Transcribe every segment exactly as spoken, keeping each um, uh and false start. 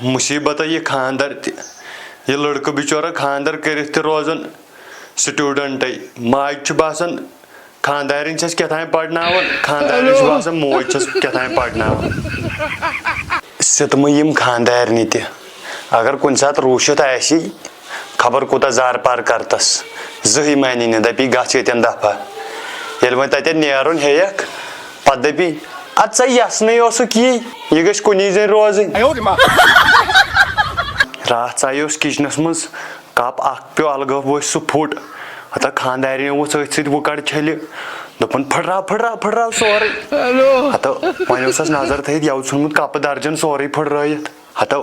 مُصیٖبتہ یہِ خانٛدر تہِ۔ یہِ لٔڑکہٕ بِچورا خانٛدر کٔرِتھ تہِ روزان سٹوڈنٹے۔ ماجہِ چھُ باسان، خانٛدارِنۍ چھَس کیٛاہ تام پرناوان، خانٛدارِنۍ چھِ باسان، موج چھَس کیٛاہ تام پرناوان۔ سِتمہٕ یِم خانٛدارنہِ تہِ۔ اگر کُنہِ ساتہٕ روٗشِتھ آسی، خبر کوٗتاہ زار پار کرتس، زٕہٕے مانی نہٕ، دپی، "گژھ ییٚتٮ۪ن دفعہ۔" ییٚلہِ وۄنۍ تتٮ۪ن نیرُن ہیٚیکھ، پتہٕ دپی، "ادٕ ژےٚ یژھنٕے اوسُکھ یی، یہِ گژھِ کُنی زٔنۍ روزٕنۍ۔" راتھ ژایہِ اوس کچنس منٛز کپ اکھ پیوٚو الگٲب وۄتھۍ سُہ پھُٹ۔ ہتا خانٛدارِنۍ ؤژھ أتھۍ سۭتۍ وُکڑ چھٔلہِ۔ دوٚپُن، "پھٕٹراو، پھٕٹراو، پھٕٹراو سورُے۔" ہتا وۄنۍ اوسس نظر تھٲیِتھ یَوٕ ژھُنمُت کپہٕ درجن سورُے پھٕٹرٲیِتھ۔ ہتا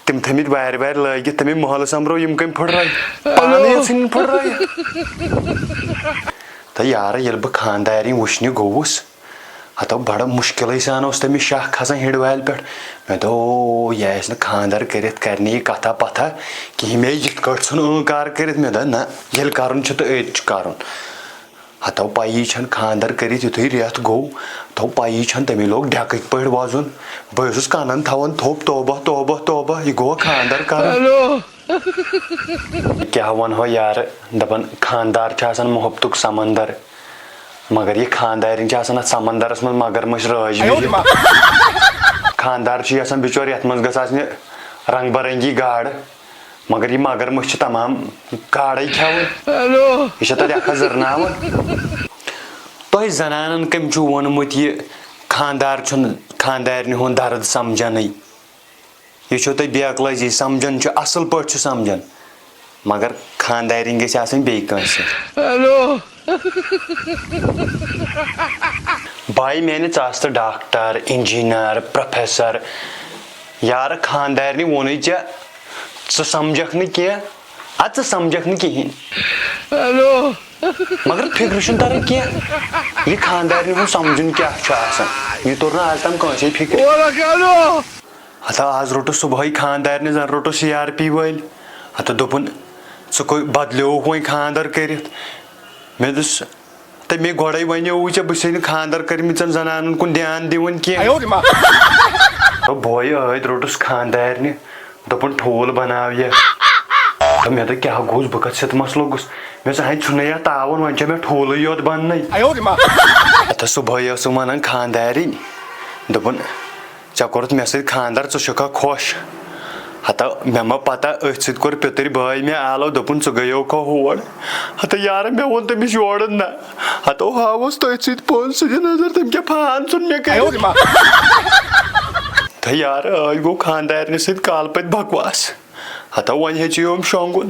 تِم تھٲمٕتۍ وارِ وارِ لٲگِتھ، تَمے محلہٕ سۄمبرو یِم کٔمۍ پھٕٹرٲے؟ پانَے یَژھٕنۍ پھٕٹرٲیِتھ۔ تہٕ یارٕ، ییٚلہِ بہٕ خانٛدارِنۍ وٕچھنہِ گوٚوُس، ہتو بڑٕ مُشکِلٕے سان اوس تٔمِس شاہ کھسان ہِنٛڈ والہِ پٮ۪ٹھ۔ مےٚ دوٚپ، یہِ آسہِ نہٕ خانٛدر کٔرِتھ کرِ نہٕ یہِ کتھا پتھا کِہیٖنۍ، مےٚ یِتھ کٲٹھۍ ژھُن اۭں کار کٔرِتھ۔ مےٚ دوٚپ، نہ، ییٚلہِ کرُن چھُ تہٕ أتۍ چھُ کرُن۔ ہتو پَیی چھَنہٕ خانٛدر کٔرِتھ یُتھُے رٮ۪تھ گوٚو، ہتو پَیی چھَنہٕ تٔمۍ لوگ ڈٮ۪کٕکۍ پٲٹھۍ وۄزُن۔ بہٕ اوسُس کَنَن تھاوان تھوٚپ، توبہ، توبہ، توبہ، یہِ گوٚوا خانٛدر کَرُن۔ کیٛاہ وَنہو یارٕ، دَپان خانٛدار چھُ آسان محبتُک سمندر، مگر یہِ خانٛدارِنۍ چھِ آسان اَتھ سمندرَس منٛز مگر مٔچھ رٲج بِہِتھ۔ خانٛدار چھُ یَژھان بِچور یَتھ منٛز گٔژھ آسنہِ رنٛگ برنٛگی گاڈٕ۔ مگر یہِ مگر مٔچھ چھِ تمام کاڑے کھٮ۪وان۔ یہِ چھےٚ تتہِ اکھ اکھ زٕرناوان۔ تۄہہِ زنانن کٔمۍ چھُو ووٚنمُت یہِ خانٛدار چھُنہٕ خانٛدارنہِ ہُنٛد درد سمجھنٕے؟ یہِ چھو تۄہہِ بے عقلٲزی، سمجھان چھُ، اصل پٲٹھۍ چھُ سمجھان، مگر خانٛدارِنۍ گژھِ آسٕنۍ بیٚیہِ کٲنٛسہِ۔ بھاے میانہِ ژاستہٕ ڈاکٹر، انجینر، پروفیسر، یارٕ خانٛدارنہِ ووٚنُے ژےٚ، ژٕ سمجھکھ نہٕ کینٛہہ، اَدٕ ژٕ سمجھکھ نہٕ کِہیٖنۍ۔ مگر فِکرِ چھُنہٕ تران کینٛہہ، یہِ خانٛدارنہِ ہُنٛد سمجھُن کیٛاہ چھُ آسان، یہِ توٚر نہٕ آز تام کٲنٛسے فِکرِ۔ ہتا آز روٚٹُس صُبحٲے خانٛدارنہِ، زن روٚٹُس سی آر پی وٲلۍ۔ ہتا دوٚپُن، "ژٕ کوٚت بدلیووُکھ وۄنۍ خانٛدر کٔرِتھ؟" مےٚ دوٚپُس، "تہٕ مےٚ گۄڈَے وَنیووُے ژےٚ، بہٕ چھُسے نہٕ خانٛدر کٔرمٕژن زنانن کُن دیان دِوان کینٛہہ۔" دوٚپ، بوے ٲدۍ روٚٹُس خانٛدارنہِ، دوٚپُن، "ٹھوٗل بناو یہِ۔" دوٚپ، مےٚ دوٚپ، "کیٛاہ گوٚژھ، بہٕ کَتھ سِتمَس لوٚگُس؟" مےٚ دوٚپُس، "اَہَے، ژھُنُے یَتھ تاوُن، وۄنۍ چھےٚ مےٚ ٹھوٗلٕے یوت بننَے۔" ہتہٕ صُبحٲے ٲسٕم وَنان خانٛدارِنۍ، دوٚپُن، "ژےٚ کوٚرُتھ مےٚ سۭتۍ خانٛدر، ژٕ چھُکھا خۄش؟" ہتہٕ مےٚ ما پتہ، أتھۍ سۭتۍ کوٚر پیٚتٕرۍ بٲے مےٚ آلو، دوٚپُن، "ژٕ گٔیوکھا ہور؟" ہتہٕ یارٕ، مےٚ ووٚن تٔمِس یورٕ نہ۔ ہتو ہاوس تٔتھۍ سۭتۍ پوٚز سُہ تہِ نظر، تٔمۍ کیٛاہ پھان ژھُن مےٚ کٔرِتھ۔ تہٕ یارٕ، ٲدۍ گوٚو خانٛدارنہِ سۭتۍ کالہٕ پتۍ بکواس۔ ہتو وۄنۍ ہیٚژیوم شۄنٛگُن۔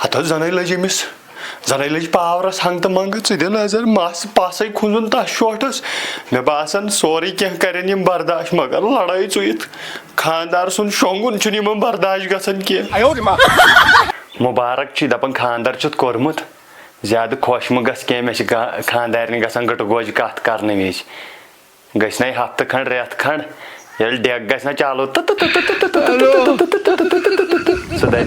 ہتو زنٕے لٔج أمِس، زنٕے لٔج پاورس ہنٛگ تہٕ منٛگہٕ۔ ژٕ دِ نظر، مس پسے کھُنٛزُن تس شوٹھس۔ مےٚ باسان، سورُے کینٛہہ کرن یِم برداش، مگر لڑٲے ژُیِتھ خانٛدار سُنٛد شۄنٛگُن چھُنہٕ یِمن برداش گژھان کینٛہہ۔ مُبارک چھُے دپان خانٛدر چھُتھ کوٚرمُت، زیادٕ خۄش مہٕ گژھ کینٛہہ، مےٚ چھِ گا-، خانٛدارنہِ گژھان گٕٹہٕ گوجہِ کتھ کرنہٕ وِزِ۔ گٔژھۍ نَے ہفتہٕ کھنٛڈ، رٮ۪تھ کھنٛڈ، ییٚلہِ ڈٮ۪ک گژھِ نہ چالو تہٕ، تہٕ، تہٕ، تہٕ، تہٕ، تہٕ، تہٕ، تہٕ، تہٕ، تہٕ، تہٕ، تہٕ، تہٕ، تہٕ، تہٕ، تہٕ، تہٕ، سُہ دَپہِ،